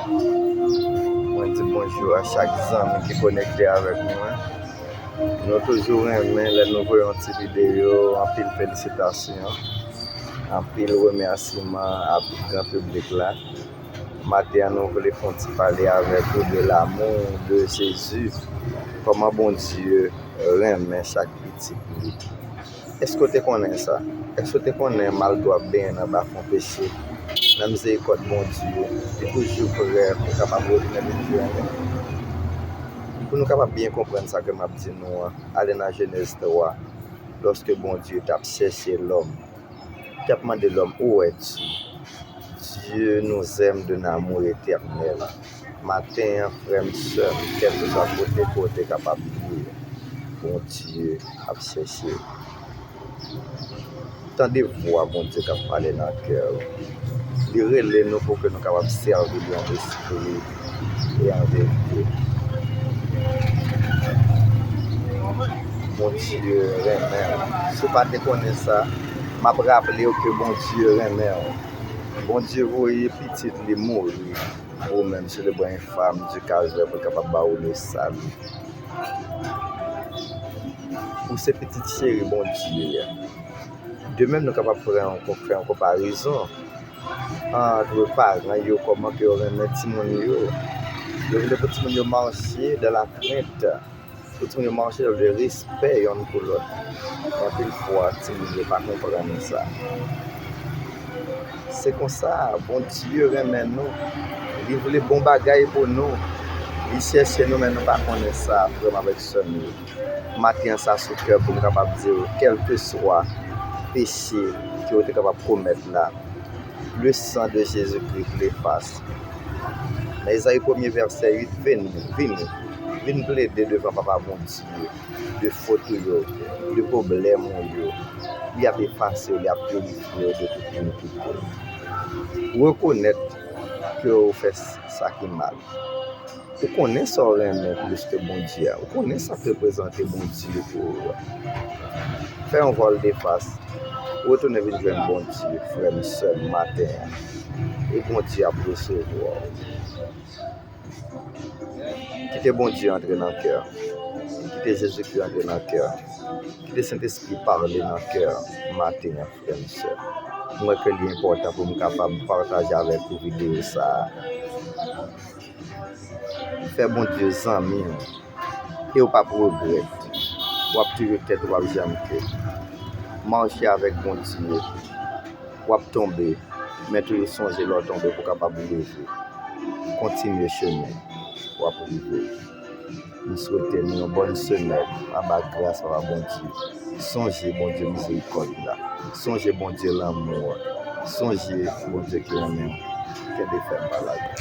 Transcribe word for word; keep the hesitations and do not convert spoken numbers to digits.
Mwen di bonjou a chak zanmi ki konekte avèk mwen. Nou toujou renmen lè nou voye yon ti videyo, anpil felisitasyon, anpil remèsiman a tout gran piblik la. Maten an, nou vle fè yon ti pale avèk ou de l'amour de Jésus. Kòman Bondye renmen chak pitit li. Èske w te konnen sa? Èske w te konnen malgre w ap benyen nan bafon peche, nan mizerikòd Bondye, li toujou prè pou kapab retounen vin jwenn ou? Pou nou kapab byen konprann sa ke m ap di nou an, ale nan Jenèz twa, lòske Bondye t ap chèche lòm, ki ap mande lòm, où es-tu? Dieu nous aime d'un amour éternel. Maten an, frè m, sè m, kèlkeswa kote ke w te kapab ye, Bondye ap chèche w. Tande vwa Bondye k ap pale nan kè w. Li rele nou pou ke nou kapab sèvi li an lespri e an verite. Bondye renmen w. Si w pa te konnen sa, m ap raple w ke Bondye renmen w. Bondye voye pitit li mouri pou ou menm sou lebwa enfam di Kalvè pou l kapab ba ou le sali. Ou se pitit cheri Bondye a. De menm, nou kapab pran yon, fè yon konparezon ant paran yo, kòman ke yo renmen timoun yo. Yo vle pou timoun yo mache dans la crainte, pou timoun yo mache dans le respect yonn pou lòt. Anpil fwa, timoun yo pa konprann sa. Se konsa, Bondye renmen nou. Li vle bon bagay pou nou. Li chèche nou, men nou pa konnen sa, frè m avèk sè m yo. Maten an sa sou kè pou m kapab di w, kèlkeswa peche ke w te kapab komèt la, le sang de Jésus-Christ l'efface. Nan Ezayi premye vèsè uit, vini, vini, vin plede devan Papa Bondye de fòt ou yo, de pwoblèm ou yo. Li ap efase yo, li ap pirifye yo de tout inikite. Rekonèt ke w fè sa ki mal. Ou konnen sa w renmen plis ke Bondye a. Ou konnen sa k reprezante Bondye pou ou a. Fè yon vòl de fas. Retounen vin jwenn Bondye, frè m, sè m, maten an. E Bondye ap resevwa w. Kite Bondye antre nan kè w. Kite Jezikri antre nan kè w. Kite Sentespri pale nan kè w maten an, frè m, sè m. Mwen kwè ke li enpòtan pou m kapab pataje avèk ou videyo sa a. Fè Bondye zanmi w, e w p ap regrèt. W ap toujou tèt, w ap janm ke. Mache avèk Bondye. W ap tonbe, men toujou sonje lè w tonbe pou w kapab leve. Kontinye chemen, w ap rive. M swete nou yon bòn semèn anba gras Papa Bondye. Sonje Bondye mizerikòd la. Sonje Bondye lanmou an. Sonje Bondye ki renmen w. Kenbe fèm pa lage.